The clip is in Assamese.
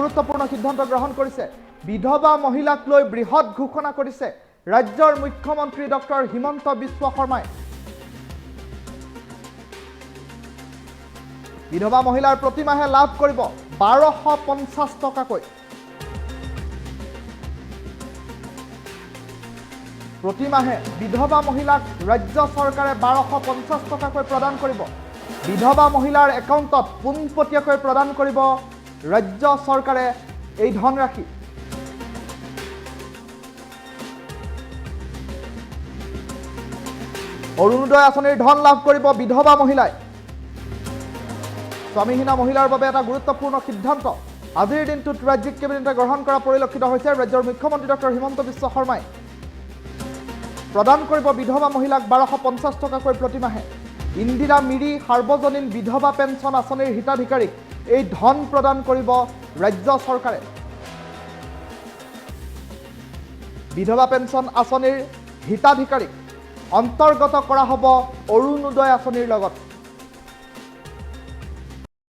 গুৰুত্বপূৰ্ণ সিদ্ধান্ত গ্ৰহণ কৰিছে। বিধৱা মহিলাক লৈ বৃহৎ ঘোষণা কৰিছে ৰাজ্যৰ মুখ্যমন্ত্ৰী ডক্টৰ হিমন্ত বিশ্ব শৰ্মাই। বিধৱা মহিলাৰ প্ৰতিমাহে লাভ কৰিব 1250 টকাকৈ। প্ৰতিমাহে বিধৱা মহিলাক ৰাজ্য চৰকাৰে 1250 টকাকৈ প্ৰদান কৰিব। বিধৱা মহিলাৰ একাউণ্টত পোনপটীয়াকৈ প্ৰদান কৰিব ৰাজ্য চৰকাৰে এই ধনৰাশি। অৰুণোদয় আঁচনিৰ ধন লাভ কৰিব বিধৱা মহিলাই। স্বামীহীনা মহিলাৰ বাবে এটা গুৰুত্বপূৰ্ণ সিদ্ধান্ত আজিৰ দিনটোত ৰাজ্যিক কেবিনেটে গ্ৰহণ কৰা পৰিলক্ষিত হৈছে। ৰাজ্যৰ মুখ্যমন্ত্ৰী ডক্টৰ হিমন্ত বিশ্ব শৰ্মাই প্ৰদান কৰিব বিধৱা মহিলাক 1250 টকাকৈ প্ৰতিমাহে। ইন্দিৰা মিৰি সাৰ্বজনীন বিধৱা পেঞ্চন আঁচনিৰ হিতাধিকাৰীক এই ধন প্ৰদান কৰিব ৰাজ্য চৰকাৰে। বিধৱা পেঞ্চন আঁচনিৰ হিতাধিকাৰীক অন্তৰ্গত কৰা হ'ব অৰুণোদয় আঁচনিৰ লগত।